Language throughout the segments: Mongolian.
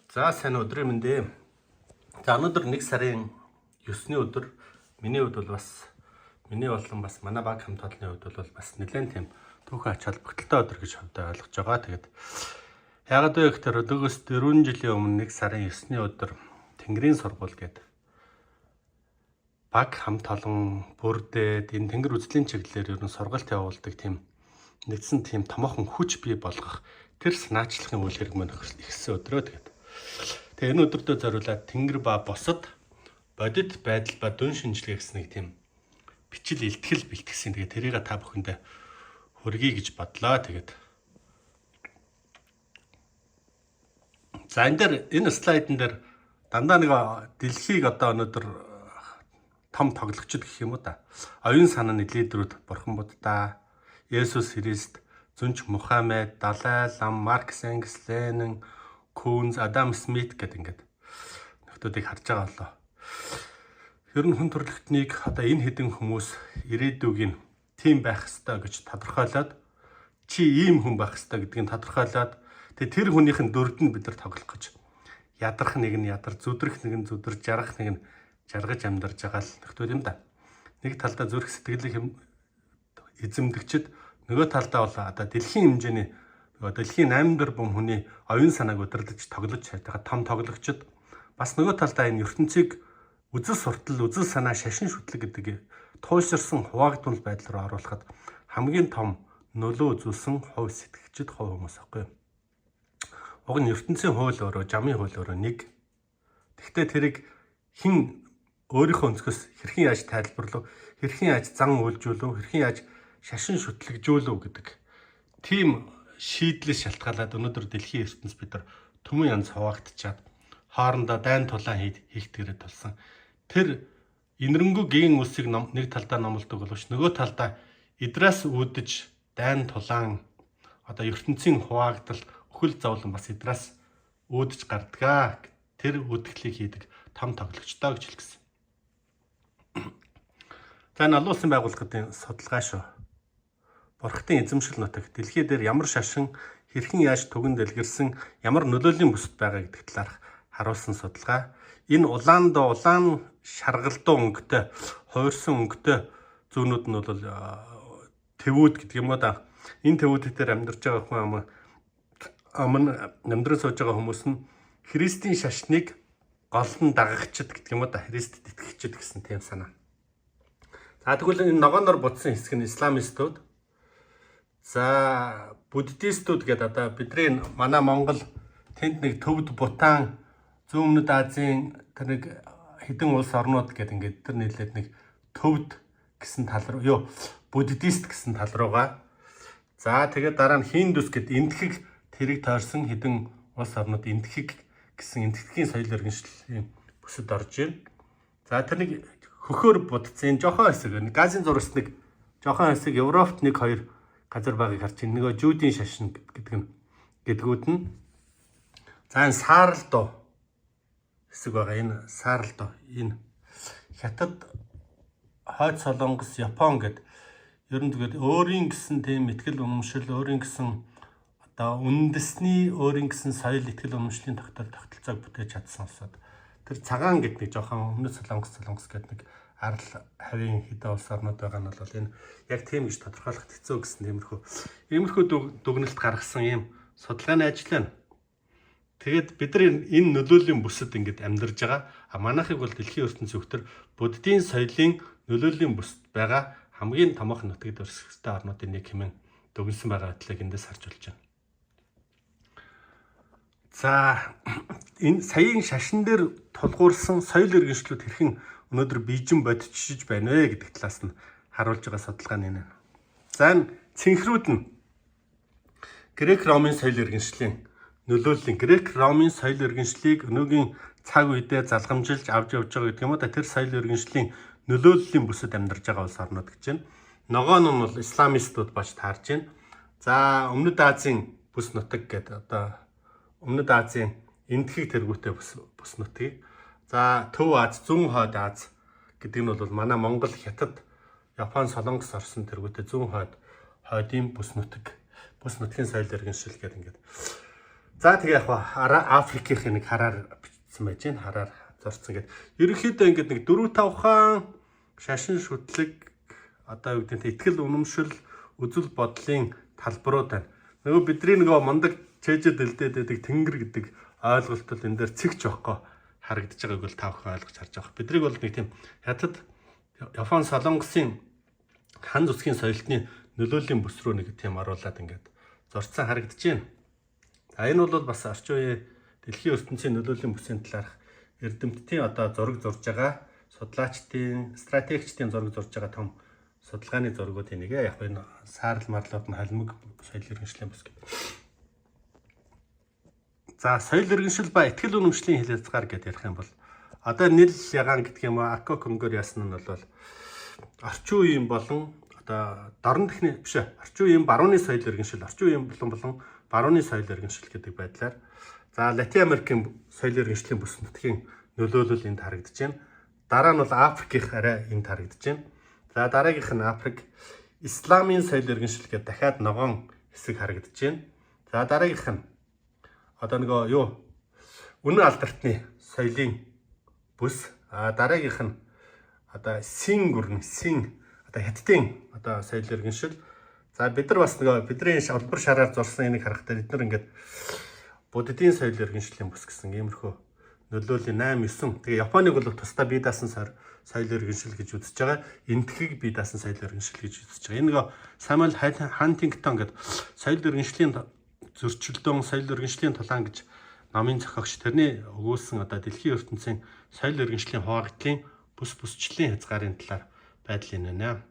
За, сайн өдрийн мэнд ээ. За, өнөөдөр 1 сарын 9-ний өдөр миний хувьд бол бас миний болон бас манай баг хамт олонны хувьд бол бас нэлээд тийм түүхэн ач холбогдолтой өдөр гэж хувьдаа ойлгож байгаа. Тэгээд яагаад вэ гэхээр өдөөс 4 жилийн өмнө 1 сарын 9-ний өдөр Тэнгэрийн сургууль гэдэг баг хамт олон бүрдээд энэ тэнгэр үзлийн чиглэлээр ер нь сургалт явуулдаг тийм нэгдсэн тийм томоохон хүч бий болгох тэр санаачлагын үйл хэрэг мөн эхэлсэн өдрөө. Тэгээд тэгээ энэ өдөртөө зориулаад тэнгэр ба бусад бодит байдал ба дүн шинжилгээ гэсэн нэг тийм бичил илтгэл бэлтгэсэн. Тэгээд тэрийг та бүхэндээ хүргэе гэж бодлоо. Тэгээд за, энэ дээр энэ слайдн дээр дандаа нэг дэлхийг одоо өнөөдөр том тоглогчд гэх юм уу да. Оюун санааны лидерүүд Бурхан Будда, Есүс Христ, Зүнч Мухаммед, Далай Лам, Маркс, Энгельс, Ленин, Кунз, Адам Смит гэдэг ингээд нөхдүүдийг харж байгаа болоо. Ер нь хүн төрөлхтнийг одоо энэ хэдэн хүмүүс ирээдүг нь тийм байх ёстой гэж тодорхойлоод, чи ийм хүн байх ёстой гэдгийг тодорхойлоод, тэгээ тэр хүнийх нь дүрд нь бид нар тоглох гэж ядрах нэг нь ядар, зүдрэх нэг нь зүдэр, жаргах нэг нь жаргаж амьдарч байгаа л нөхдүүд юм да. Нэг талдаа зүрх сэтгэлийг эзэмдэгчд, нөгөө талдаа бол одоо дэлхийн хэмжээний дэлхийн 8 тэрбум хүний оюун санааг удирдах тоглож чаддаг том тоглогчд, бас нөгөө талдаа энэ ертөнцийг үзэл суртал, үзэл санаа, шашин шүтлэг гэдэг туйлширсан хуваагдмал байдал руу оруулахад хамгийн том нөлөө үзүүлсэн хувь сэтгэгчид, хувь хүмүүс аахгүй юу. Уг нь ертөнцийн хууль өөрөө, жамын хууль өөрөө нэг. Тэгвэл тэрийг хэн өөрийнхөө өнцгөөс хэрхэн яаж тайлбарлав, хэрхэн яаж зан үйлжүүлв, хэрхэн яаж шашин шүтлэгжүүлв гэдэг тийм шийдлээс шалтгаалаад өнөөдөр дэлхийн ертөнц бид нар түмэн янз хуваагдчаад хоорондоо дайн тулаан хийх тэрэ тулсан. Тэр инэрэнгүй гин үсийг нэг талдаа номлодог боловч нөгөө талдаа идрээс үүдэж дайн тулаан одоо ертөнцийн хуваагдал өхөл зовлон бас идрээс үүдэж гардгаа. Тэр үтгэлийг хийдэг том тоглогчтой гэж хэлсэн. За, энэ олон улсын байгууллагын судалгаа шүү. Бурхатын эзэмшил нутаг дэлхий дээр ямар шашин хэрхэн яаж түгэн дэлгэрсэн, ямар нөлөөлийн бүсэд байгаа гэдэг талаарх харуулсан судалгаа. Энэ улаан доо улаан шаргалдуу өнгөтэй, хувирсан өнгөтэй зүүнүүд нь бол тэвүүд гэдэг юм уу да. Энэ тэвүүдээр дээр амьдарч байгаа хүн ам нь амьдран сууж байгаа хүмүүс нь Христийн шашныг гол нь дагагчд гэдэг юм уу да. Христэд итгэгчд гэсэн тийм санаа. За, тэгвэл энэ ногооноор будсан хэсэг нь исламистууд. За, буддистууд гэдэг одоо бидний манай Монгол тэнд нэг төвд Бутан, Зүүн Өмнөд Азийн тэр нэг хэдэн улс орнууд гэдэг ингээд тэр нийлээд нэг төвд гэсэн тал руу юу буддист гэсэн тал руугаа. За, тэгээд дараа нь хиндус гэд энтхэг тэрийг тойрсон хэдэн улс орнууд энтхэг гэсэн энтхэгийн соёл иргэншлийн бүсэд орж байна. За, тэр нэг хөхөр будцсан жохон хэсэг, газын зурагт нэг жохон хэсэг Европт нэг хоёр газар байгааг харж байна. Нөгөө жүүдийн шашин гэдэг нь гэдгүүд нь. За, энэ сааралдуу хэсэг байгаа. Энэ сааралдуу энэ Хятад, Хойд Солонгос, Япон гэд ер нь тэгээд өөрийн гэсэн тийм итгэл үнэмшил, өөрийн гэсэн одоо үндэсний өөрийн гэсэн соёл, итгэл үнэмшлийн тогтол тогтолцоог бүтээж чадсан улсууд. Тэр цагаан гэд нэг жоохон өмнөд Солонгос гэдэг нэг арал хавийн хэдэн улс орнууд байгаа нь бол энэ яг тийм гэж тодорхойлоход хэцүү гэсэн тиймэрхүү дүгнэлт гаргасан ийм судалгааны ажил байна. Тэгээд бид нар энэ нөлөөлийн бүсэд ингээд амьдарж байгаа. А манайхыг бол дэлхийн ертөнцийн хөлтөр буддийн соёлын нөлөөлийн бүсэд байгаа хамгийн томоохон нутагт өрсөлдөлтэй орнуудын нэг хэмээн дүгнсэн байгаа байдлыг эндээс харж болж байна. За, энэ саяын шашин дээр тулгуурсан соёл иргэншлүүд хэрхэн өнөөдөр бийжин бодчихж байна вэ гэдэг талаас нь харуулж байгаа судалгаа нь энэ. За, энэ цэнхрүүд нь Грек Ромын соёл иргэншлийн нөлөөллийн, Грек Ромын соёл иргэншлийг өнөөгийн цаг үедээ залгамжилж авч явж байгаа гэдэг юм уу да, тэр соёл иргэншлийн нөлөөллийн бүсэд амьдарч байгаа улс орнууд гэж байна. Ногоон нь бол исламистууд болж таарж байна. За, Өмнөд Азийн бүс нутаг гэдэг одоо Өмнөд Азийн энтхэг тэргүүтэй бүс нутгийг. За, Төв Аз, Зүүн Хойд Аз гэдэг нь бол манай Монгол, Хятад, Япон, Солонгос орсон тэргүүтэй Зүүн Хойд хойдын бүс нутаг, бүс нутгийн соёл иргэншил гэдэг ингээд. За, тэгээ яг Африкийн нэг хараар бичсэн байж байна. Хараар зурцсан гэдэг. Ерөнхийдөө ингээд нэг 4 5 хаан шашин шүтлэг, одоо юу гэдэг нь, итгэл үнэмшил, үзэл бодлын талбарууд байна. Нөгөө бидний нөгөө мундаг чэжэд дэлдээд байдаг тэнгэр гэдэг ойлголт бол энэ дээр цэгч байхгүй харагдаж байгааг бол та бүхэн ойлгож харж байгаа. Бидрийг бол нэг тийм Хятад, Япон, Солонгосын хан зүсгийн соёлтны нөлөөлийн бүс рүү нэг тийм оруулаад ингээд зурцсан харагдаж байна. За, энэ бол бас орчин үеийн дэлхийн ертөнцийн нөлөөлийн бүсийн талаарх эрдэмтдийн одоо зураг зурж байгаа судлаачдын, стратегчдын зураг зурж байгаа том судалгааны зургуудын нэг. Яг энэ саарал марлууд нь холимог соёл иргэншлийн бүс гэдэг. За, соёл иргэншил ба итгэл үнэмшлийн хил хязгаар гэдээ ярих юм бол одоо Нил ягаан гэдэг юм уу, Ако Конгор ясан нь бол орчин үеийн болон одоо дорн техний биш, орчин үеийн барууны соёл иргэншил, орчин үеийн болон барууны соёл иргэншил гэдэг байдлаар, за, Латин Америкийн соёл иргэншлийн бүс нутгийн нөлөөлөл энд харагдаж байна. Дараа нь бол Африкийнх арай энд харагдаж байна. За, дараагийнх нь Африк, Исламын соёл иргэншил гэдэг дахиад ногоон хэсэг харагдаж байна. За, дараагийнх нь одоо нөгөө юу, үнэн алдартны соёлын бүс. А дараагийнх нь одоо син гүрэн, син, одоо Хятадын одоо соёл иргэншил. За, бид нар бас нөгөө бидний улбар шараар зурсан энийг харахад бид нар ингээд буддийн соёл иргэншлийн бүс гэсэн иймэрхүү нөлөөлийн 8 9. Тэгээ Японыг бол тусдаа бие даасан соёл иргэншил гэж үзэж байгаа. Энэтхэг бие даасан соёл иргэншил гэж үзэж байгаа. Энэ нөгөө Самуэль Хантингтон гэдэг соёл иргэншлийн зөрчилдөөн, соёл иргэншлийн тулаан гэж номын зохиогч, тэрний өгүүлсэн одоо дэлхийн ертөнцийн соёл иргэншлийн хуваагдлын бүс бүсчлийн хязгаарын талаар байдал энэ байна.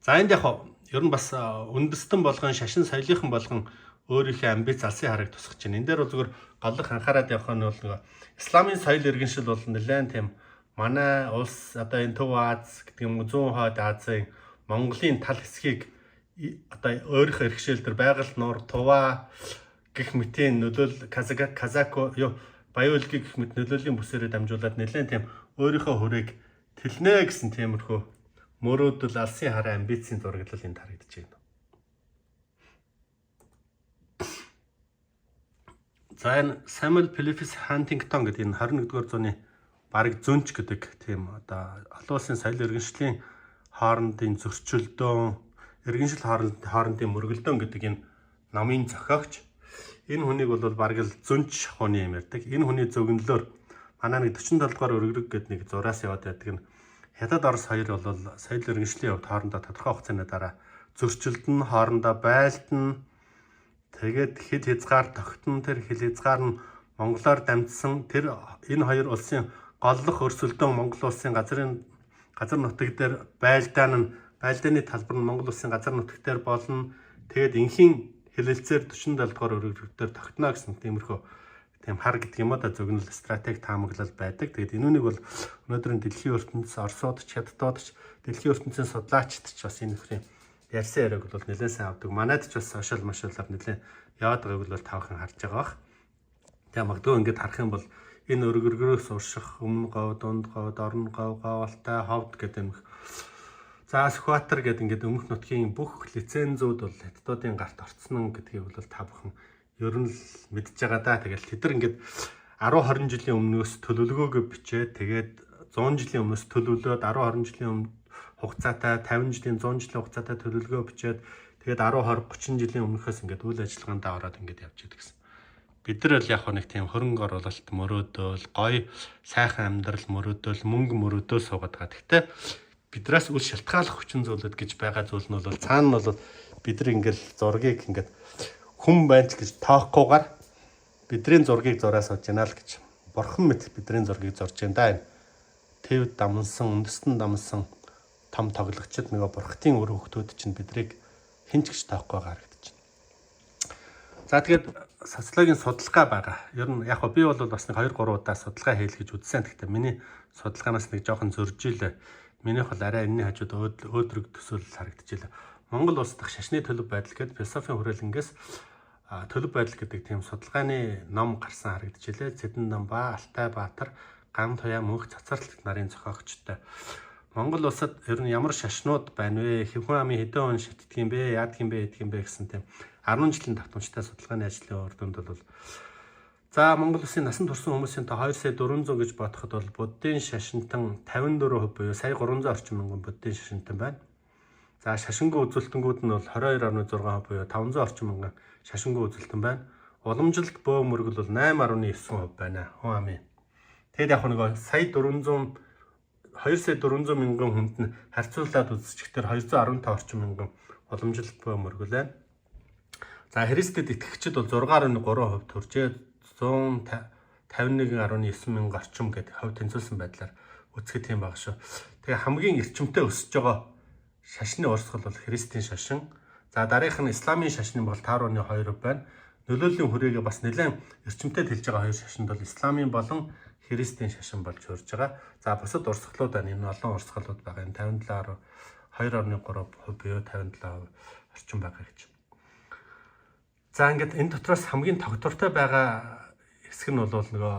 За, энд яг ер нь бас үндэстэн болгон, шашин соёлынхан болгон өөрийнхөө амбиц, алсын хараг тусгаж байна. Энэ дээр бол зүгээр голлох анхаарал явах нь бол нөгөө исламын соёл иргэншил бол нэлээд тийм манай улс, одоо энэ Төв Аз гэдэг юм уу, зүүн хойд Азийн Монголын тал хэсгийг одоо өөрийнхөө иргэшээл дээр байгаль нуур, Тува гэх мэтийн нөлөөл, Казака, Казако юу, Баян-Өлгий гэх мэт нөлөөлийн бүсээрээ дамжуулаад нэлээд тийм өөрийнхөө хүрээг тэлнэ гэсэн тиймэрхүү мөрөөдөл, алсын хараа, амбицийн зураглал энд харагдаж байна. За, энэ Samuel Phillips Huntington гэдэг энэ 21-р зууны бараг зөнч гэдэг тийм одоо олон улсын соёл иргэншлийн хоорондын зөрчилдөөн, иргэншил хоорондын мөргөлдөөн гэдэг энэ номын зохиогч, энэ хүнийг бол бараг л зөнч шахууны юм ярьдаг. Энэ хүний зөвгөнлөөр манай нэг 47 дугаар өргөрөг гэдэг нэг зураас яваад байдаг нь Хятад, Орос хоёр бол соёл иргэншлийн хувьд хоорондоо тодорхой хугацааны дараа зөрчилдөн, хоорондоо байлдана. Тэгээд хил хязгаар тогтно, тэр хил хязгаар нь монголоор дамжсан, тэр энэ хоёр улсын голлох өрсөлдөөн Монгол улсын газар нутаг дээр байлдаан нь, байлдааны талбар нь Монгол улсын газар нутаг дээр болно. Тэгээд энхийн хэлэлцээр 47 дугаар өргөрөг дээр тогтно гэсэн тиймэрхүү тийм хар гэдэг юм уу да, зөгнөл, стратеги таамаглал байдаг. Тэгээд энүүнийг бол өнөөдрийн дэлхийн ертөнц, Оросууд ч, Хятадууд ч, дэлхийн ертөнцийн судлаачид ч бас энэ нөхрийн ярьсан яриаг бол нэлээд сайн авдаг. Манайд ч бас сошиал машиалаар нэлээд яваад байгааг бол та бүхэн харж байгаа бах. Тэгээ магадгүй ингээд харах юм бол энэ өргөргөрөөс урших өмнө говь, дунд говь, дорн говь, говьалтай, ховд гэдэг юм. За, Сүхбаатар гэдэг ингээд өмнөх нутгийн бүх лицензүүд бол хятадуудын гарт орцсон гэдгийг бол та бүхэн ер нь л мэдж байгаа да. Тэгэл тэд нар ингээд 10 20 жилийн өмнөөс төлөвлөгөөгөө бичээд, тэгээд 100 жилийн өмнөөс төлөвлөөд, 10 20 жилийн өмнө хугацаатай, 50 жилийн, 100 жилийн хугацаатай төлөвлөгөө бичээд, тэгээд 10 20 30 жилийн өмнөхөөс ингээд үйл ажиллагаанд ороод ингээд явж идэг гэсэн. Бид нар л яг нэг тийм хөрөнгө оруулалт мөрөөдөөл, гоё сайхан амьдрал мөрөөдөөл, мөнгө мөрөөдөөл суугаад байгаа. Гэхдээ биднээс үл шалтгааллах хүчин зүйлүүд гэж байгаа зүйл нь бол цаана нь бол бид нар ингээл зургийг ингээд хүн байна ч гэж тоохгүйгээр бидний зургийг зураа сууж байна л гэж, бурхан мэт бидний зургийг зурж байна да. Энэ төв дамнсан, үндэстэн дамнсан том тоглогчид, нөгөө бурхтын үр хөвгтүүд чинь бидрийг хэн ч гэж тоохгүй харагдаж байна. За, тэгээд социологийн судалгаа байгаа. Ер нь яг би бол бас нэг 2 3 удаа судалгаа хийл гэж үзсэн. Гэхдээ миний судалгаанаас нэг жоохон зөрж илээ. Минийх бол арай энэний хажууд өөдрөг төсөөлөл харагдчихлаа. Монгол улс дахь шашны төлөв байдал гэдэг философийн хүрээлэнгээс төлөв байдал гэдэг тийм судалгааны ном гарсан харагдчихлээ. Цэдэн Намба, Алтай Баатар, Ган Туяа, Мөнх Цацарт нарын зохиогчтой. Монгол улсад ер нь ямар шашнууд байна вэ? Хэвхэн амын хэдэн хүн шатдаг юм бэ? Яадаг юм бэ? Гэдэг юм бэ гэсэн тийм 10 жилийн давтамжтай судалгааны ажлын үр дүнд бол за Монгол улсын насан турсан хүмүүсийн тоо 2 сая 400 гэж бодоход бол буддын шашинтан 54% буюу сая 300 орчим мянган буддын шашинтан байна. За шашингүй үзүүлтэнгүүд нь бол 22.6% буюу 500 орчим мянган шашингүй үзүүлтэн байна. Уламжлалт бөө мөргөл бол 8.9% байна. Хүн амын. Тэгэд яг нөгөө сая 400 2 сая 400 мянган хүнд нь харьцуулаад үзчихээр 215 орчим мянган уламжлалт бөө мөргөл байна. За Христэд итгэгчид бол 6.3% төржээ, 151.9 мянга орчим гэдэг хувь тэнцвүүлсэн байдлаар үзэхэд тийм баг шүү. Тэгээ хамгийн эрчимтэй өсөж байгаа шашны урсгал бол Христийн шашин. За дараагийнх нь исламын шашны бол 5.2% байна. Нөлөөллийн хүрээгээ бас нэлээд эрчимтэй тэлж байгаа хоёр шашинд бол исламын болон Христийн шашин болж хурж байгаа. За бусад урсгалууд байна. Энэ олон урсгалууд байгаа. Энэ 57 2.3% буюу 57% орчим байгаа гэж. За ингээд энэ дотроос хамгийн тогтвортой байгаа хэсэг нь бол нөгөө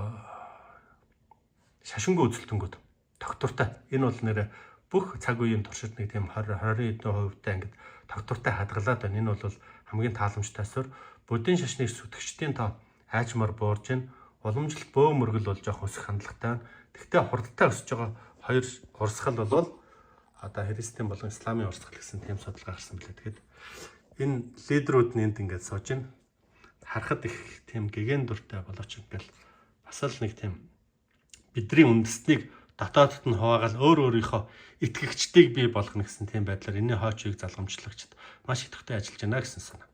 шашингүй үзэлтэнгүүд тогтвортой. Энэ бол нэр бүх цаг үеийн туршид нэг тийм 20 20 хэдэн хувьтай ингээд тогтвортой хадгалаад байна. Энэ бол хамгийн тааламжтай суурь. Буддын шашныг сүтгэгчдийн тоо аажмаар буурж байна. Уламжлалт бөө мөргөл бол жоох өсөх хандлагатай байна. Тэгвэл хурдтай өсөж байгаа хоёр урсгал бол одоо христийн болон исламын урсгал гэсэн тийм судалгаа гарсан билээ. Тэгэхэд энэ лидерүүд нь энд ингээд сууж байна. Харахад их тийм гэгэн дүртэй боловч ингээл бас л нэг тийм бидний үндэстнийг дотоодд нь хуваагаал өөр өөрийнхөө итгэгчдийг бий болгоно гэсэн тийм байдлаар энэний хойч үеийг залгамжлагчд маш идэвхтэй ажиллаж байна гэсэн санаа.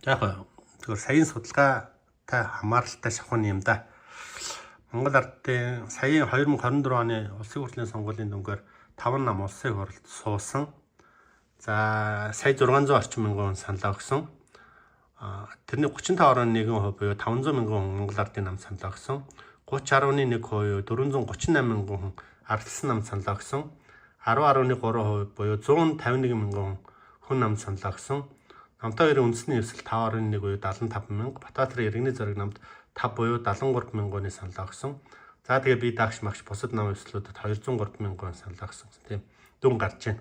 За яг зөвхөн саяын судалгаатай хамааралтай шахууны юм да. Монгол ардын саяын 2024 оны улсын хурлын сонгуулийн дүнгээр 5 нам улсын хурлд суусан. За сая 600 орчим мянган хүн саналаа өгсөн. Тэрний 35.1% буюу 500 мянган хүн Монгол ардын нам саналаа өгсөн. 30.1% 438 мянган хүн ардчилсан нам саналаа өгсөн. 10.3% буюу 151 мянган хүн нам саналаа өгсөн. Намтай хоёрын үндэсний эвсэл 5.1 буюу 75 мянга, Батбаатарын иргэний зориг намд 5 буюу 73 мянганы саналаа өгсөн. За тэгээ би даагш магш бусад нам эвслүүдэд 203 мянган саналаа өгсөн гэсэн тийм дүн гарч байна.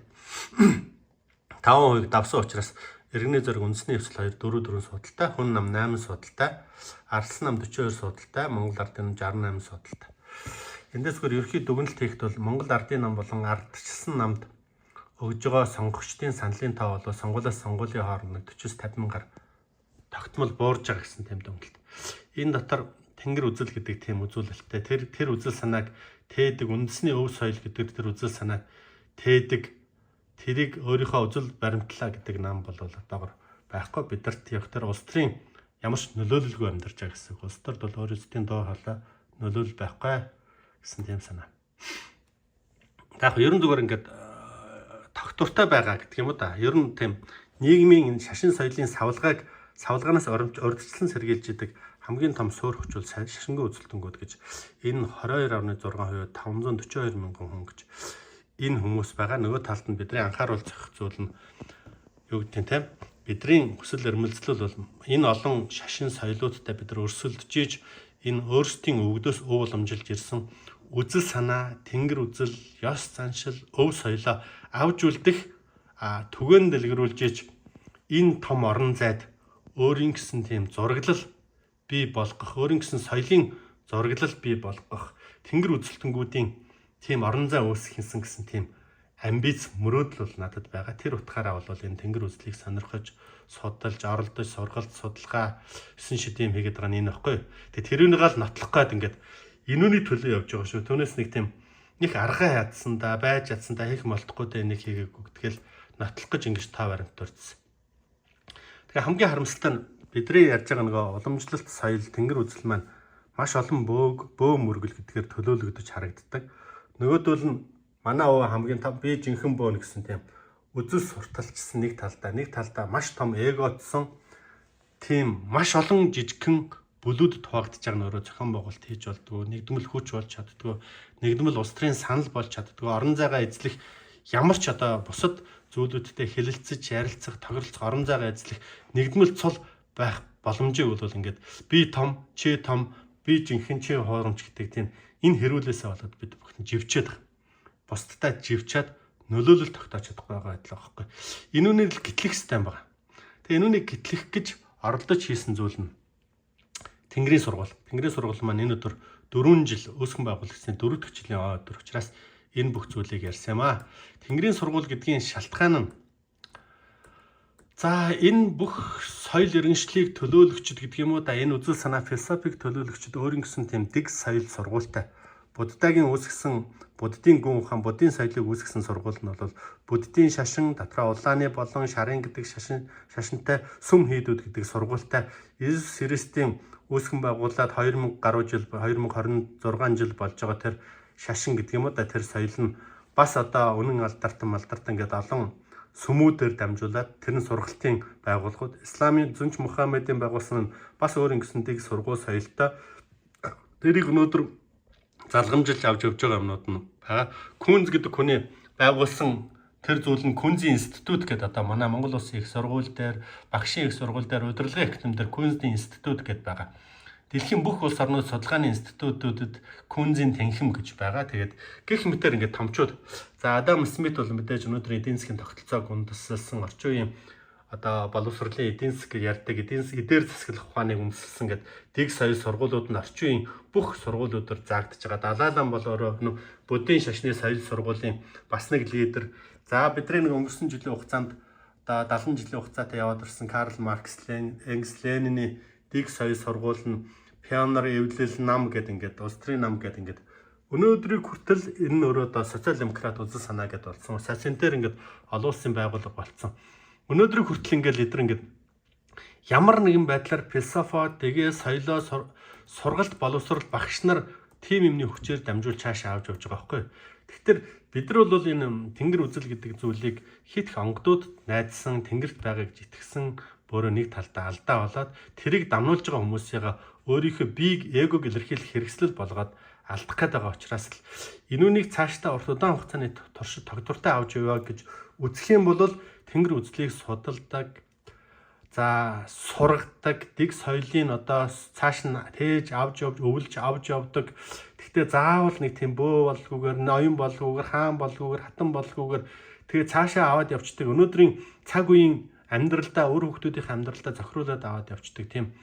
5% давсан учраас иргэний зориг үндэсний эвсэл 2 4 4 судалтай, хүн нам 8 судалтай, ардсан нам 42 судалтай, Монгол ардын нам 68 судалтай. Эндээс зүгээр ерөнхий дүгнэлт хийхэд бол Монгол ардын нам болон ардчилсан намд өгж байгаа сонгогчдын саналын тоо бол сонгуулиас сонгуулийн хооронд 40-50 мянгаар тогтмол буурж байгаа гэсэн тийм дүгнэлт. Энэ дотор Тэнгэр үзэл гэдэг тийм үзүүлэлттэй тэр үзэл санааг тээдэг, үндэсний өв соёл гэдэг тэр үзэл санааг тээдэг, тэрийг өөрийнхөө үзэл баримтлаа гэдэг нам бол одоогор байхгүй. Бидэрт яг тэр улс төрийн ямар ч нөлөөлөлгүй амьдарч байгаа гэсэн. Улс төрд бол өөрөөсөө дуу хоолой нөлөөлөл байхгүй гэсэн тийм санаа. За яг ерөн зүгээр ингээд тогтвортой байгаа гэдэг юм уу да. Ер нь тийм нийгмийн энэ шашин соёлын савлгааг савлгаанаас урдчлан сэргийлж идэг хамгийн том суурь хүч бол шашингүй үзэлтэнгүүд гэж энэ 22.6% 542 мянган хүн гэж энэ хүмүүс байгаа. Нөгөө талд нь бидний анхааруул зохих зүйл нь юу гэдэг нь те бидний хүсэл эрмэлзэл бол энэ олон шашин соёлуудтай бид нар өрсөлдөж ийж энэ өөрсдийн өвгдөөс өв уламжилж ирсэн үзэл санаа, тэнгэр үзэл, ёс заншил, өв соёлоо авч үлдэх түгээн дэлгэрүүлж ийж энэ том орон зайд өөрийн гэсэн тийм зураглал бий болгох, өөрийн гэсэн соёлын зураглал бий болгох, тэнгэр үзэлтэнгүүдийн тийм орон зай үүсгэхинсэн гэсэн тийм амбиц мөрөөдөл бол надад байгаа. Тэр утгаараа бол энэ тэнгэр үзлийг сонирхож, судалж, оролдож, сургалт, судалгаа 9 шид юм хийгээд байгаа нь энэ баггүй. Тэгээ тэрүүнийг л нотлох гээд ингээд энүүний төлөө явж байгаа шүү. Түүнээс нэг тийм нэг аргаа ядсан да, байж ядсан да, хийх молдохгүй да энийг хийгээгүй. Тэгэл нотлох гэж ингэж та баримт дурдсан. Тэгээ хамгийн харамсалтай нь бидний ярьж байгаа нөгөө уламжлалт соёл, тэнгэр үзэл маань маш олон бөө мөргөл гэдгээр төлөөлөгдөж харагддаг. Нөгөөдөл нь манай өвөө хамгийн том би жинхэнэ бөөн гэсэн тийм үзэл сурталчсан нэг талдаа маш том эгоцсон тийм маш олон жижигхэн бүлүүдэд хуваагдж байгаа нь өөрөө зохион байгуулалт хийж болдгоо, нэгдмэл хүч болж чаддгоо, нэгдмэл улс төрийн санал болж чаддгоо, орон зайгаа эзлэх ямар ч одоо бусад зүйлүүдтэй хэлэлцэж, ярилцах, тохиролцох, орон зайгаа эзлэх нэгдмэл цул байх боломжийг бол ингээд би том, чи том, би жинхэнэ, чи хуурамч гэдэг тийм энэ хэрүүлээсээ болоод бид бүхэн живчээд байгаа. бусдтай живчаад нөлөөлөл тогтоож чадахгүй байгаа адил байгаа байхгүй. Энэ үнийг л гэтлэх хэрэгтэй юм байна. Тэгээ энэ үнийг гэтлэх гэж оролдож хийсэн зүйл нь Тэнгэрийн сургууль. Тэнгэрийн сургууль маань энэ өдөр 4 жил үүсгэн байгуулагчны 4 дахь жилийн өдөр учраас энэ бүх зүйлийг ярьсан юм аа. Тэнгэрийн сургууль гэдгийн шалтгаан нь за энэ бүх соёл иргэншлийг төлөөлөгчд гэдэг юм уу да, энэ үзэл санаа философик төлөөлөгчд өөрийн гэсэн тийм дэг соёл сургуультай Буддагийн үүсгэсэн Буддын гүн ухаан, Буддын соёлыг үүсгэсэн сургууль нь бол Буддын шашин, дотроо улааны болон шарын гэдэг шашинтай сүм хийдүүд гэдэг сургуультай Иесус Христийн үүсгэн байгуулад 2000 гаруй жил, 2026 жил болж байгаа тэр шашин гэдэг юм уу да, тэр соёл нь бас одоо үнэн алдартан гэдэг олон сүмүүдээр дамжуулаад тэр нь сургалтын байгууллагууд, Исламын зүнч Мухаммедийн байгуулсан нь бас өөр ингэсэн дэг сургууль соёлтой тэрийг өнөөдөр залгамжилж авч явж байгаа юмнууд нь байгаа. Күнз гэдэг хүний байгуулсан тэр зүйл нь Күнзийн институт гэдэг одоо манай Монгол Улсын их сургууль дээр, багшийн их сургууль дээр, удирдлагын академи дээр Күнзийн институт гэдээ байгаа. Дэлхийн бүх улс орнууд судалгааны институтүүдэд Күнзийн танхим гэж байгаа. Тэгээд гэх мэтэр ингээд томчууд. За Адам Смит бол мэдээж өнөөдөр эдийн засгийн тогтолцоог үндэслэсэн, орчин үеийн одоо боловсролын эдийн засаг гэж ярьдаг эдийн эдээр засаглах ухааныг үндэслэсэн гэдэг дэг соёл сургуулиуд нь орчин үеийн бүх сургуулиудаар заагдаж байгаа. Далай лам бол өөрөө Буддын шашны соёл сургуулийн бас нэг лидер. За бидний нэг өнгөрсөн жилийн хугацаанд одоо 70 жилийн хугацаатай яваад ирсэн Карл Маркс, Энгельс, Лениний дэг соёл сургууль нь пионер эвлэл нам гэдэг ингээд улс төрийн нам гэдэг ингээд өнөөдрийг хүртэл энэ нь өөрөө одоо социал демократ үзэл санаа гэдээ болсон. Социализм ингээд олон улсын байгууллага болсон. Өнөөдрийг хүртэл ингээд лидер ингээд ямар нэгэн байдлаар философо тэгээ соёлоо сургалт боловсрол багш нар тим юмны хүчээр дамжуулж цаашаа авч явж байгаа байхгүй. Тэгэхээр бид нар бол энэ тэнгэр үзэл гэдэг зүйлийг хит их онгодууд найдсан тэнгэрт байгаа гэж итгэсэн өөрөө нэг талдаа алдаа болоод тэрийг дамнуулж байгаа хүмүүсийг өөрийнхөө биеийг эгог илэрхийлэх хэрэгслэл болгоод алдах гээд байгаа учраас л энүүнийг цаашдаа урт удаан хугацааны туршид тогтвортой авч яваа гэж үзэх юм бол тэнгэр үзлийг судалдаг, за сургадаг, дэг соёлын одоо цааш нь тээж авч явж, өвлж авч явдаг. Гэхдээ заавал нэг тийм бөө болгүйгээр, ноён болгүйгээр, хаан болгүйгээр, хатан болгүйгээр тэгээ цаашаа аваад явцдаг. Өнөөдрийн цаг үеийн амьдралдаа, үр хүүхдүүдийн амьдралдаа зохируулаад аваад явцдаг тийм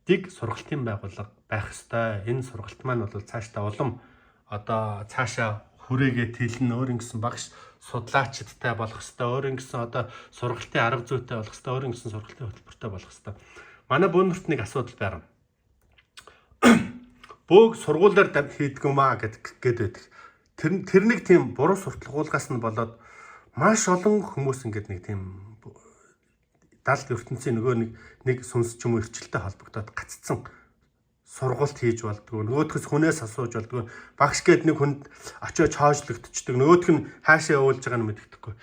дэг сургалтын байгууллага байх ёстой. Энэ сургалт маань бол цаашдаа улам одоо цаашаа хүрээгээ тэлнэ, өөр ингэсэн багш судлаачдтай болох ёстой, өөр ингэсэн одоо сургалтын арга зүйтэй болох ёстой, өөр ингэсэн сургалтын хөтөлбөртэй болох ёстой. Манай бөөнөрт нэг асуудал байгаа. Бөөг сургуулиар хийдэг юм аа гэд байдаг. Тэр нэг тийм буруу сурталгуулгаас нь болоод маш олон хүмүүс ингээд нэг тийм далд ертөнцийн нөгөө нэг сүнс ч юм уу эрчилтэй холбогдоод гаццсан, сургалт хийж болдгоо, нөгөөхөөс хүнээс асууж болдгоо, багш гээд нэг хүнд очиод чоожлогдчихдаг, нөгөөх нь хаашаа явуулж байгааг нь мэддэхгүй.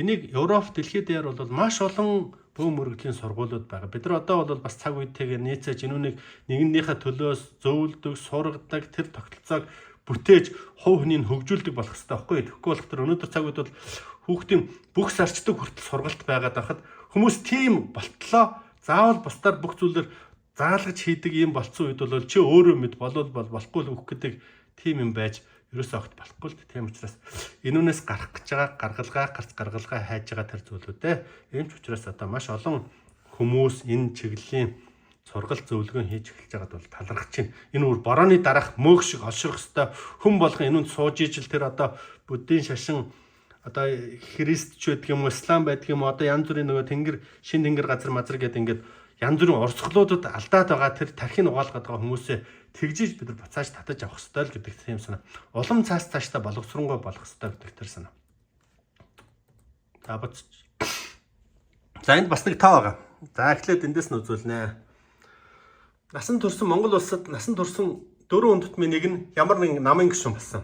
Энийг Европ, дэлхийд дээр бол маш олон бөөн мөрөгдлийн сургуулиуд байгаа. Бид нар одоо бол бас цаг үетэйгээ нийцээж энүүнийг нэгнийхээ төлөөс зөвлөдөг, сургадаг, тэр тогтолцоог бүтээж хувь хүнийг хөгжүүлдэг болох хэрэгтэй байхгүй. Тэгэхгүй болох тэр өнөөдөр цаг үед бол хүүхдийн бүх сарчдаг хүртэл сургалт байгаад байхад хүмүүс тийм болтлоо заавал бусдаар бүх зүйлээр заалгаж хийдэг юм болцсон үед бол чи өөрөө мэд болвол бол, болохгүй л өгөх гэдэг тийм юм байж ерөөсөө огт болохгүй л. Тийм учраас энүүнээс гарах гэж байгаа гаргалгаа, гарц гаргалгаа хайж байгаа тэр зүйлүүдээ. Ийм ч учраас одоо маш олон хүмүүс энэ чиглэлийн сургалт зөвлөгөө хийж эхэлж байгаад бол талархаж байна. Энэ үр борооны дараах мөөх шиг олширох хэвээр хүн болгон энүүнд сууж ижил тэр одоо буддын шашин, одоо христч байдаг юм уу, ислам байдаг юм уу, одоо янз бүрийн нөгөө тэнгэр, шин тэнгэр газар мазар гэдэг ингээд янз бүрийн урсгалуудад алдаад байгаа тэр тархийг угаалгаад байгаа хүмүүсээ тэгжиж бид нар буцааж татаж авах ёстой л гэдэг тийм санаа. Улам цааш цаашдаа боловсронгуй болох ёстой гэдэг тэр санаа. За буцаж. За энд бас нэг тоо байгаа. За эхлээд эндээс нь үзүүлнэ. Насан турсан Монгол улсад насан турсан 4 хүн тутмын нэг нь ямар нэгэн намын гишүүн болсон.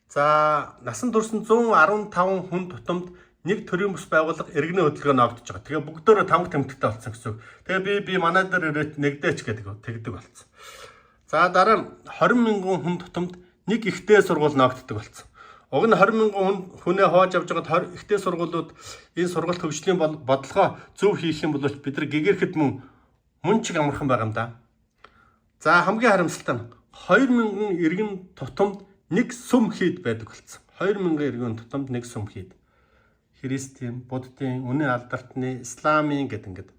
За насан турсан 115 хүн тутамд нэг төрийн бус байгууллага иргэний хөдөлгөөн ноогдож байгаа. Тэгээ бүгдөө тамга тэмдэгтэй болсон гэсэн үг. Тэгээ би манай дээр ирээд нэгдээч гэдэг тэгдэг болсон. За дараа нь 20 мянган хүн тутамд нэг ихтэй сургууль ноогддог болсон. Уг нь 20 мянган хүнээ хувааж авч байгаад ихтэй сургуулиуд энэ сургалт хөгжлийн бодлогоо зөв хийх юм бол бид нар гэгэрхэд мөн чиг амархан байгаа юм да. За хамгийн харамсалтай нь 2 мянган иргэн тутамд нэг сүм хийд байдаг болсон. 2000 эргэн тутамд нэг сүм хийд. Христийн, Буддын, үнэн алдартны, Исламын гэдэг ингээд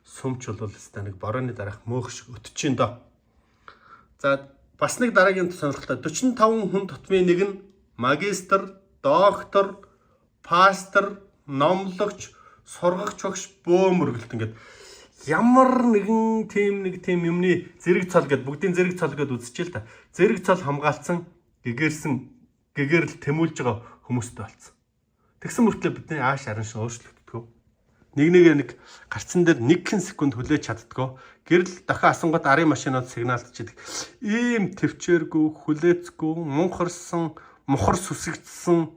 сүмч бол өстой нэг борооны дараах мөөх шиг өтөж чинь доо. За бас нэг дараагийн сонирхолтой 45 хүн тутмын нэг нь магистр, доктор, пастор, номлогч, сургагч багш, бөөмөргөлт ингээд ямар нэгэн тийм нэг тийм юмны зэрэг цол гэд бүгдийн зэрэг цол гэд үзчихэл та. Зэрэг цол хамгаалцсан гэгэрсэн гэгэрл тэмүүлж байгаа хүмүүстэй болцсон. Тэгсэн мөртлөө бидний ааш аран шин өөрчлөгддөг. Нэг нэгэ нэг гарцсан дээр 1 секунд хүлээж чаддгүй. Гэрэл дахин асангууд арын машинууд сигналдчихэдэг. Ийм төвчээргүй, хүлээцгүй, мунхарсан, мухар сүсэгдсэн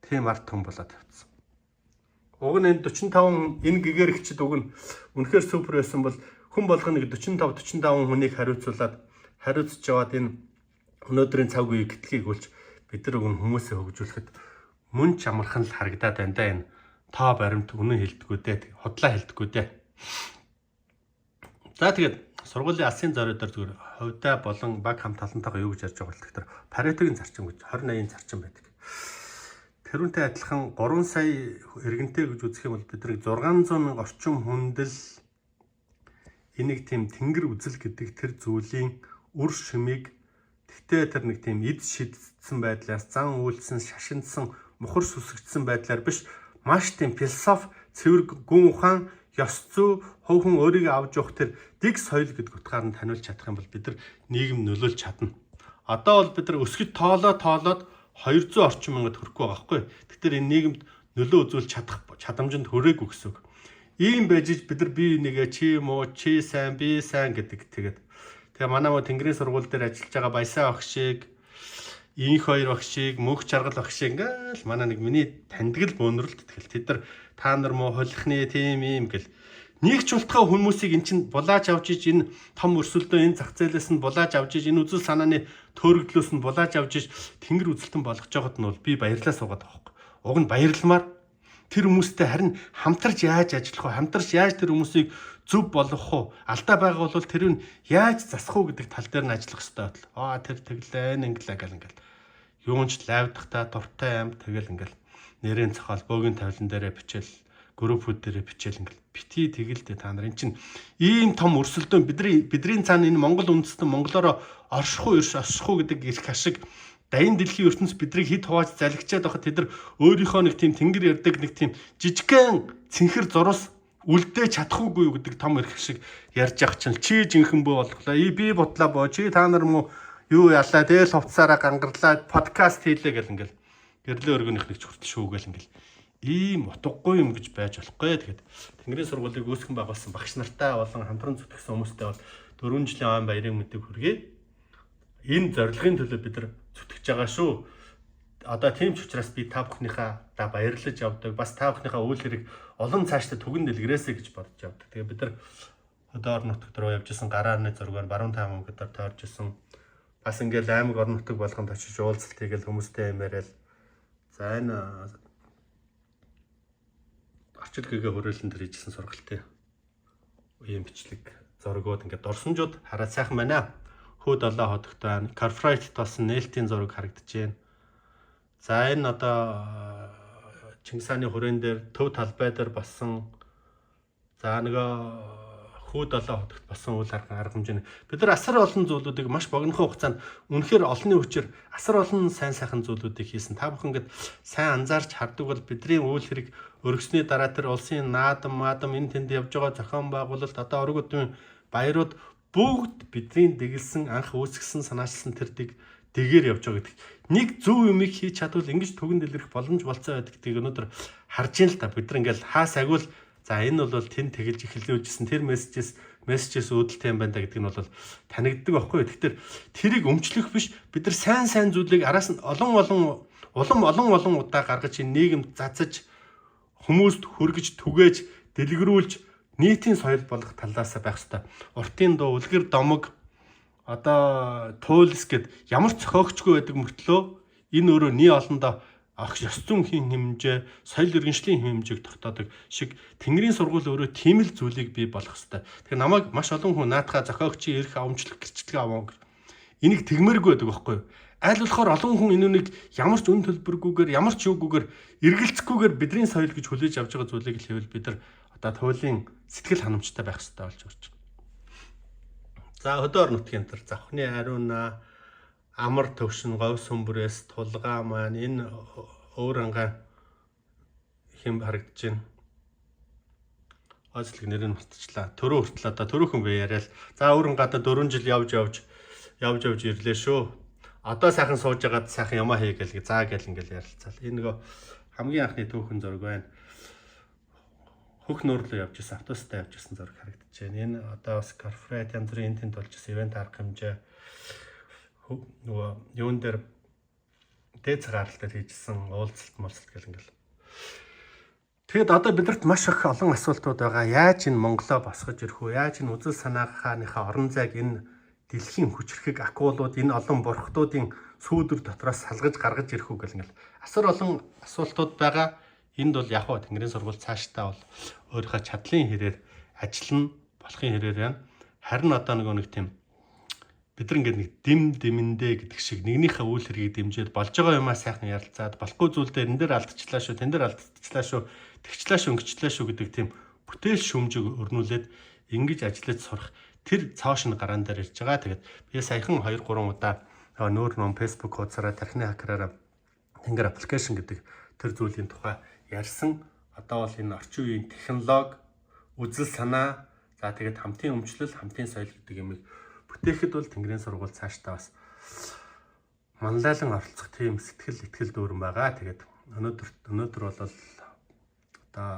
тийм ард түмэн болоод тавьчихсан. Уг нь энэ 45 энэ гэгэрэгчд уг нь үнэхээр супер байсан бол хүн болгоно нэг 45 45 хүнийг хариуцуулаад хариуцж яваад энэ өнөөдрийн цаг үеийг гэтлгийг үлж бид нар уг нь хүмүүсээ хөгжүүлэхэд мөн ч амархан л харагдаад байна да энэ тоо баримт үнэн хэлдэггүй дээ худлаа хэлдэггүй дээ. За тэгээд сургуулийн алсын зориуд дээр зүгээр хувьдаа болон баг хамт олонтойгоо юу гэж ярьж байгаа бол тэгэхээр Паретогийн зарчим гэж 20 80 зарчим байдаг. Тэрүүнтэй адилхан 3 сая иргэнтэй гэж үзэх юм бол бид нар 600 мянга орчим хүндэл энийг тийм тэнгэр үзэл гэдэг тэр зүйлийн үр шимийг тэгтээ тэр нэг тийм эд шидсэн байдлаас зан үйлсэн шашиндсан мухар сүсгдсэн байдлаар биш маш тийм философи цэвэр гүн ухаан ёс зүй хувь хүн өөрийгөө авч явах тэр дэг соёл гэдэг утгаар нь таниулж чадах юм бол бид нар нийгэм нөлөөлж чадна. Одоо бол бид нар өсгөж тоолоо тоолоод 200 орчим мянгад хүрэхгүй байгаа байхгүй. Тэгэхээр энэ нийгэмд нөлөө үзүүлж чадах чадамжинд хүрээгүй гэсэн үг. Ийм байж ич бид нар бие нэгэ чи муу, чи сайн, би сайн гэдэг тэгээд. Тэгээ манай муу Тэнгэрийн сургууль дээр ажиллаж байгаа Баясаа багшийг, Инх хоёр багшийг, Мөнх чаргал багшийг ингээл манай нэг миний таньдаг л бөөнрөлт тэгэл тэд нар та нар муу холихны тийм юм гэл нэг ч ултгаа хүмүүсийг эн чинь булааж авч иж энэ том өрсөлдөөн энэ зах зээлээс нь булааж авч иж энэ үзэл санааны төөрөгдлөөс нь булааж авч иж тэнгэр үзэлтэн болгож байгаад нь бол би баярлаа суугаад байгаа байхгүй. Уг нь баярламаар тэр хүмүүстэй харин хамтарч яаж ажиллах вэ? Хамтарч яаж тэр хүмүүсийг зөв болгох вэ? Алдаа байгаа бол тэр нь яаж засах уу гэдэг тал дээр нь ажиллах хэрэгтэй байдал. Аа тэр тэглээ инглээ гэл ингээл. Юун ч лайвдахтаа дуртай юм тэгэл ингээл нэрийн цохол бөөгийн тавилан дээрээ бичээл группүүд дээрээ бичээл ингээл бити тэгэлдэ та нар эн чинь ийм том өрсөлдөөн бидний цаана энэ Монгол үндэстэн монголоор орших уу эрш орших уу гэдэг эрх ашиг дайны дэлхийн ертөнц бидрийг хэд хувааж залгичаад байхад тэд нар өөрийнхөө нэг тийм тэнгэр ярддаг нэг тийм жижигхэн цэнхэр зурус үлдээж чадахгүй юу гэдэг том эрх шиг ярьж явах чинь чи жинхэнэ бөө болглоо. И би бодлаа боо чи та нар мó юу ялаа тэгэл хувцсаараа гангарлаа подкаст хийлээ гэл ингээл гэрлээ өргөнийх нэг ч хүртэл шүүгээл ингээл ийм утгагүй юм гэж байж болохгүй. Тэгэхээр Тэнгэрийн сургуулийг үүсгэн байгуулсан багш нартай болон хамтран зүтгэсэн хүмүүстэй бол 4 жилийн ойн баярын мэдээг хүргэе. Энэ зорилгын төлөө бид нар зүтгэж байгаа шүү. Одоо тийм ч учраас би та бүхнийхээ да баярлаж явдаг. Бас та бүхнийхээ үйл хэрэг олон цаашдаа түгэн дэлгэрээсэй гэж бодож явдаг. Тэгээ бид нар хөдөө орон нутагт руу явж исэн гарааны зургаар баруун тайван аймагтаар тойрж исэн. Бас ингээл аймаг орон нутаг болгонд очиж уулзалт хийгээл хүмүүстэй юм яриад. За энэ орчил гэгээ хүрээлэн дээр хийжсэн сургалтын үеийн бичлэг зургууд ингээд дорсонжууд хараад сайхан байна. Хүү долоо хотогт байна. Корпорат болсон нээлтийн зураг харагдаж байна. За энэ одоо Чингис хааны хүрээн дээр төв талбай дээр болсон. За нөгөө хүү долоо хотогт болсон үйл арга хэмжээний. Бид нар асар олон зүйлүүдийг маш богинохон хугацаанд үнэхээр олонний хүчээр асар олон сайн сайхан зүйлүүдийг хийсэн. Та бүхэн ингээд сайн анзаарч хардаг бол бидний үйл хэрэг өргөсний дараа тэр улсын наадам, маадам энэ тэнд явж байгаа зохион байгуулалт одоо орог өдмийн баярууд бүгд бидний дэгэлсэн анх үүсгэсэн санаачилсан тэр дэгээр явж байгаа гэдэг. Нэг зөв юмыг хийж чадвал ингэж түгэн дэлгэрэх боломж болцоо байдаг гэдгийг өнөөдөр харж ийн л та. Бид нар ингээл хаа сайгуул за энэ бол тэн тэгэлж эхлүүлжсэн тэр мессежээс үүдэлтэй юм байна да гэдэг нь бол танигддаг байхгүй юу. Тэгэхээр тэрийг өмчлөх биш бид нар сайн сайн зүйлийг араас нь олон олон улам олон олон удаа гаргаж энэ нийгэмд зацаж хүмүүст хүргэж түгээж дэлгэрүүлж нийтийн соёл болгох талаасаа байх хэрэгтэй. Уртын дуу, үлгэр домог одоо туйлс гэд ямар ч зохиогчгүй байдаг мөртлөө энэ өөрөө нэг олондоо ах ёс зүйн хэмжээ, соёл иргэншлийн хэмжээг тогтоодог шиг Тэнгэрийн сургууль өөрөө тийм л зүйлийг бий болгох хэрэгтэй. Тэгэхээр намайг маш олон хүн наадхаа зохиогчийн эрх авамжлах гэрчлэгээ аваа гэж. Энийг тэгмээргүй байдаг байхгүй юу? Аль болохоор олон хүн энэ үнийг ямар ч үн төлбөргүйгээр, ямар ч юугүйгээр, эргэлзэхгүйгээр бидний соёл гэж хүлээж авч байгаа зүйлийг л хэвэл бид нар одоо туйлын сэтгэл ханамжтай байх хэрэгтэй болж байна. За, хөдөө орон нутгийн тэр завхны ариуна, амар төвшин, говь сүмбрээс тулгаа маань энэ өөр ангаа хэм харагдаж байна. Гойцлог нэрийг мартчихлаа. Төрөө хүртэл одоо төрөөхөн би яриад. За, өөрөн гадаа 4 жил явж явж явж явж ирлээ шүү. Одоо сайхан сууж байгаад сайхан юмаа хийгээл за гэл ингээл ярилцаал. Энэ нөгөө хамгийн анхны түүхэн зураг байна. Хөх нуур руу явж исэн, автобустай явж исэн зураг харагдаж байна. Энэ одоо бас корпорат янз бүрийн энэ тэнд болж исэн event арга хэмжээ, нөгөө юун дээр дээд цаг гаралтай хийжсэн уулзалт молцолт гэл ингээл. Тэгэд одоо бидэрт маш их олон асуултууд байгаа. Яаж энэ Монголоо босгож ирэх вэ? Яаж энэ үзэл санаагийнхаа орон зайг энэ дэлхийн хүчрхэг акулууд, энэ олон бурхтуудын сүүдэр дотроос салгаж гаргаж ирэх үү гэл ингээл асар олон асуултууд байгаа. Энд бол яг хаа Тэнгэрийн сургууль цаашдаа бол өөрийнхөө чадлын хэрээр ажиллана, болохын хэрээр байна. Харин одоо нөгөө нэг тийм бид нар ингээд нэг дэм дэмэндээ гэдэг шиг нэгнийхээ үйл хэргийг дэмжиж, болж байгаа юмаа сайхан ярилцаад, болохгүй зүйл дээр энэ дээр алдчихлаа шүү, тэн дээр алдчихлаа шүү, тэгчлаа шүү, ингэчлээ шүү гэдэг тийм бүтээл шүүмжиг өрнүүлээд ингэж ажиллаж сурах тэр цоо шинэ гараан дээр ирж байгаа. Тэгээд би саяхан 2 3 удаа нөөр ном Facebook хуудасаараа, тархины хакераараа Тэнгэр application гэдэг тэр зүйлийн тухай ярьсан. Одоо бол энэ орчин үеийн технологи, үзэл санаа, за тэгээд хамтын өмчлөл, хамтын соёл гэдэг юмыг бүтээхэд бол Тэнгэрийн сургууль цаашдаа бас манлайлан оролцох тийм сэтгэл итгэл дүүрэн байгаа. Тэгээд өнөөдөр бол одоо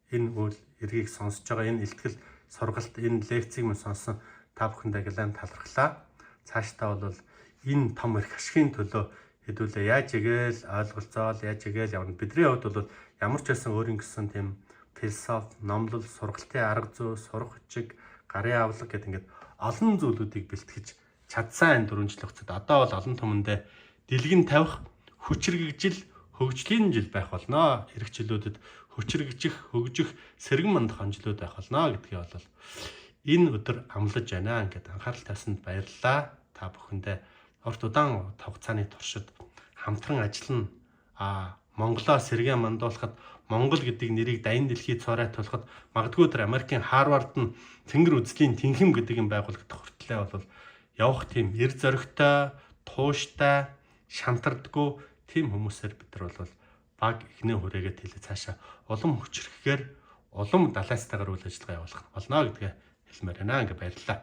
энэ үйл эргийг сонсож байгаа, энэ илтгэл сургалт, энэ лекцийг мань сонссон та бүхэнд аглаан талархлаа. Цаашдаа бол энэ том эрх ашигын төлөө хэдүүлээ яаж игээл ойлголцоол, яаж игээл явна. Бидний хувьд бол ямар ч байсан өөрийн гэсэн тийм философи, номлол, сургалтын арга зүй, сурах хүчиг, гарын авлага гэдэг ингээд олон зүйлүүдийг бэлтгэж чадсан энэ 4 жилийн хугацаанд одоо бол олон түмэндээ дэлгэн тавих хүчирхэгжил, хөгжлийн жил байх болно. Ирэх жилүүдэд хүчирхэгжих, хөгжих, сэргэн мандах он жилүүд байх болно гэдгийг бол энэ өдөр амлаж байна. Ингээд анхаарал тавьсанд баярлалаа. Та бүхэндээ урт удаан хугацааны туршид хамтран ажиллана. Монголоо сэргээн мандуулахад, Монгол гэдэг нэрийг даян дэлхий цоорой тулахад, магадгүй тэр Америкийн Харвард нь Тэнгэр үзлийн тэнхим гэдэг юм байгуулагдах хүртлээр бол явах тийм эр зоригтой, тууштай, шантардаггүй тийм хүмүүсээр бид нар бол баг эхнээ хүрээгээ тэлээ цаашаа улам хүчрэхээр, улам далайстайгаар үйл ажиллагаа явуулах болно гэдгээ хэлмээр байна. Ингээ баярлалаа.